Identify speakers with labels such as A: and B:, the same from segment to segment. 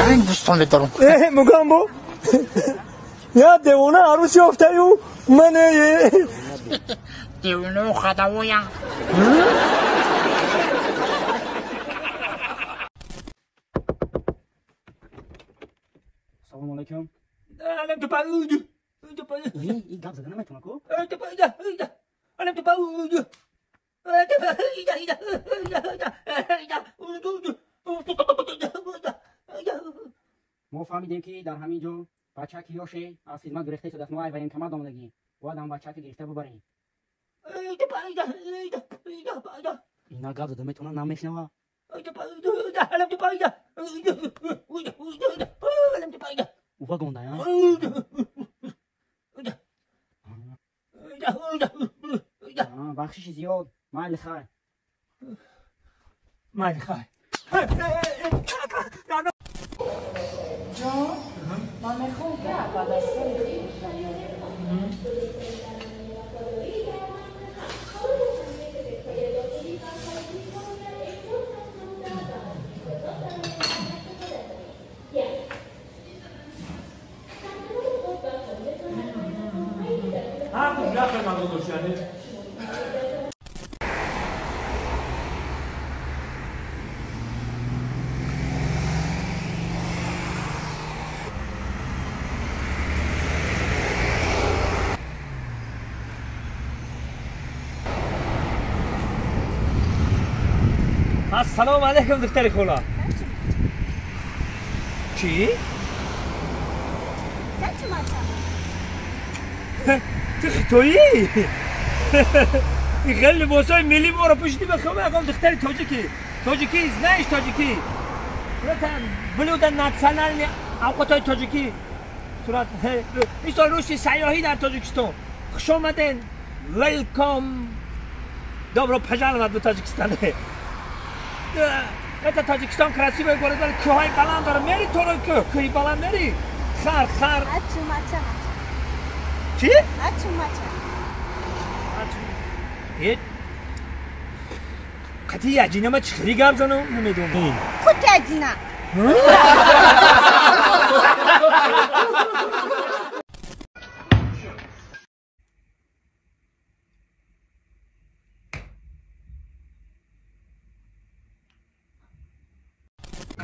A: Дӯстон медорам.
B: Мугамбо я девона арӯс ёфтаю ман
A: девонао хадавоям.
C: Салому алайкум. И гап зада наметавонам ку? Мо фаҳмидем, ки дар ҳамин ҷо бачаки ёше аз хизмат гирифта истодааст. Мо ай военкомат омадагӣ, бояд ҳам бачаки гирифта бубарем. Ина гап зада метавонад, намешнава. Ува гондая. Бахшиши зиёд, майли, хай.
B: Майли, хай.
D: Ҷон, ман мехоҳам, ки баъд аз соли
B: Ассалому алайкум, духтари хола. Чӣ? Ту хитоӣ? Ин хеле либосҳои миллӣ моро пӯшидӣ, бихоҳам ягон духтари тоҷикӣ. Тоҷикӣ, знаешь, тоҷикӣ? Блюда национальный, авқотҳои тоҷикӣ. Сурат ин сол рушди сайёҳӣ дар Тоҷикистон. Хуш омаден. Welcome. Добро пожаловать в Таджикистан. Это Таджикистан красивый город, вале кӯҳҳои баланд дорад. Мери торо кӯҳ, кӯҳи баланд мери? Хар, хар. Чӣ? Е, қати яҷина ма чӣ хеле гап занам, намедонам.
E: Худ яҷина.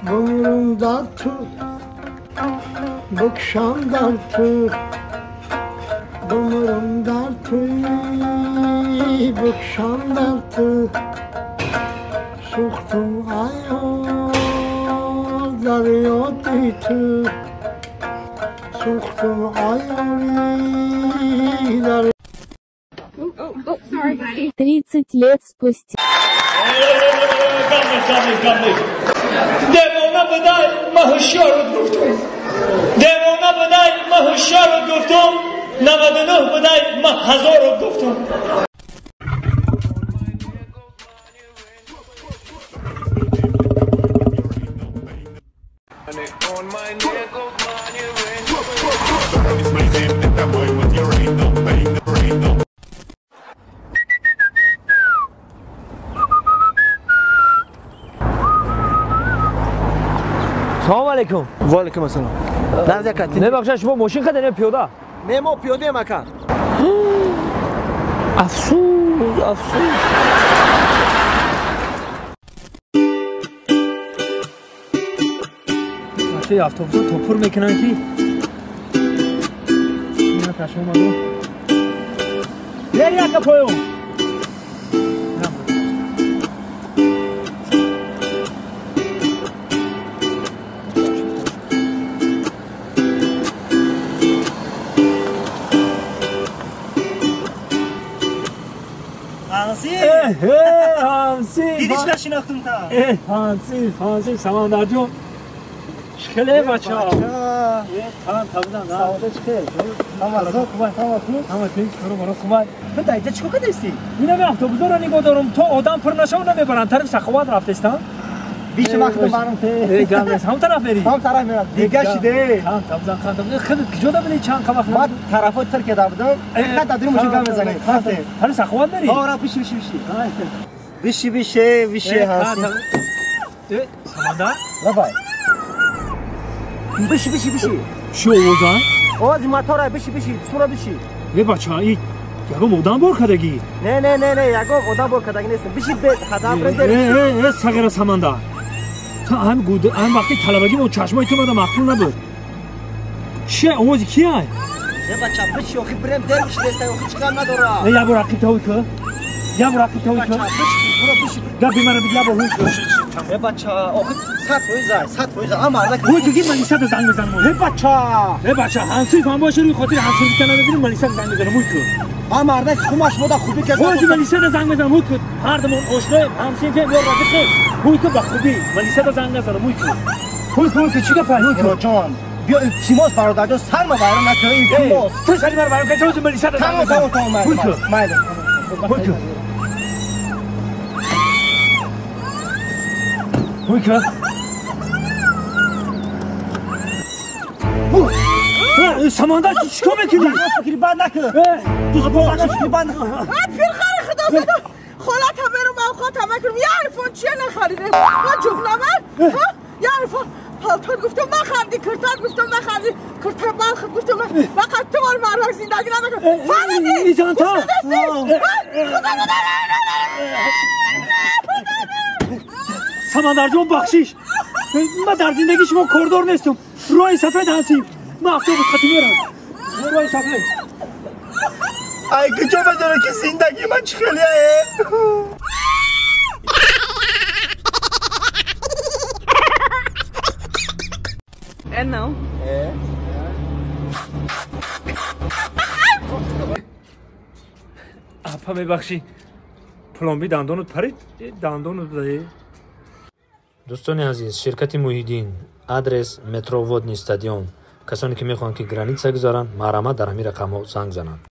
F: Bumrum dar tu, bukşam dar tu, bumrum dar tu, bukşam dar tu, suxtum ayol daryoti tu, suxtum ayol dar.
G: 30 лет спустя.
B: Девона будай, ма ҳушёрут гуфтум. Девона будай, ма ҳушёрут гуфтум. 99 будай, ма ҳазорут гуфтум. Салом алейкум.
H: Ва алейкум ассалом. Назакат.
B: Не бахшед, шумо мошин хадед ё пиёда?
H: Не, мо пиёдаем, ака.
B: Афсӯс, афсӯс. Бачаи автобусо то пур мекунанд, ки ина кашомаду. Лери, ака, поён.
H: Дидиш, нашинохтум та.
B: Ҳансиф, ҳансиф, Самандар ҷон. Хеле бача. Тан табдан.
H: Савода чӣ? Ҳама хуб, ҳама хуб.
B: Ҳама тинч, кору боро хуб.
H: Ту дар инҷа чӣ кор кардасти?
B: Инами автобусоро нигоҳ дорум, то одам пур нашава намебаранд. Тарафи Саховат рафтестам.
H: Биши вақту барам те.
B: Гап нест. Ҳам тараф мери?
H: Ҳам тараф мерам. Дига шиде.
B: Ҳам табзан, ҳам табзан. Худат куҷо да будӣ чанд вақт?
H: Ман тарафҳои Туркия да будам. Хат дар дуру мошин гап мезанем. Рафтем.
B: Тарафи Саховат мери?
H: Ҳо, рафт, биши, биши, биши. Биши, биши, биши, ҳасти.
B: Самандар?
H: Лабай. Биши, биши, биши.
B: Чӣ овоза?
H: Овози мотора, биши, биши, сура биши.
B: Э бача, и ягон одам бор кардагӣ?
H: Не, не, не, не, ягон одам бор кардагӣ нест. Биши, бе хатар брендер.
B: Э, э, сағира Саманда. Та ҳам гуд, ҳам вақти талабагӣ мо чашмои ту мада маъқул набуд. Чӣ овози кия?
H: Э бача, биши, охи брем дер биши, охи чикар надора.
B: Э, я бор ақиб тавӣ ку? Я бор ақиб тавӣ ку?
H: Биши, сура биши.
B: Гапи мара биг, я бор ҳуй ку.
H: Э бача, охи 100%, 100%, ама мардак.
B: Ҳуй ку, ки Малисада занг мезанам.
H: Э бача.
B: Э бача, ҳамсинф ҳам боша, рӯи хотири ҳамсинфита намебинам, Малисада занг мезанам, ҳуй ку.
H: А мардак хумаш мода хубӣ каса.
B: Ҳуй ку, Малисада занг мезанам, ҳуй ку. Ҳардумон ошноем, ҳамсинфем ё рафиқем. Ҳуй ку ба хубӣ, Малисада занг назанам, ҳуй ку. Ҳуй ку, ҳуй ку, чӣ гап аст? Ҳуй ку.
H: Ҷон, биё илтимос бародарҷон, сарма вайрон накун, илтимос.
B: Ту сари маро вайрон кардӣ, ҳозир Малисада занг мезанам.
H: Тамом, тамом,
B: Ҳуй ку.
H: Майли.
B: Ҳуй ку. Ҳуй ку. Саманда, чикор мекунӣ?
H: Фикри бад накун. Ту фикри бад накун.
D: Пирхари худо зада. Холата мерам, авқотам мекунам. Я айфон чия нахариде? Ма ҷуғнама? Я айфон палтор гуфтам нахарди, куртар гуфтам нахарди, куртар балх гуфтам фақат ту бор мардак зиндагӣ намекунам. Фаҳмидӣ?
B: Изанта.
D: Худо зада.
B: Самандарҷон, бахшиш. Ман дар зиндагии шумо кордор нестам. Роҳи сафед ҳастем. Ман автобус хати мерам. Роҳи сафед.
H: Ай куҷо медонӣ ки зиндагии ман чӣ хелие?
D: É não.
H: É.
B: Апа, мебахшӣ. Пломби дандонут парид? Дандонут заи.
A: Дӯстони азиз, ширкати Муҳиддин, адрес метро Водный стадион. Касоне ки мехоҳанд ки граница гузаранд, марҳамат, дар ҳамин рақамҳо занг зананд.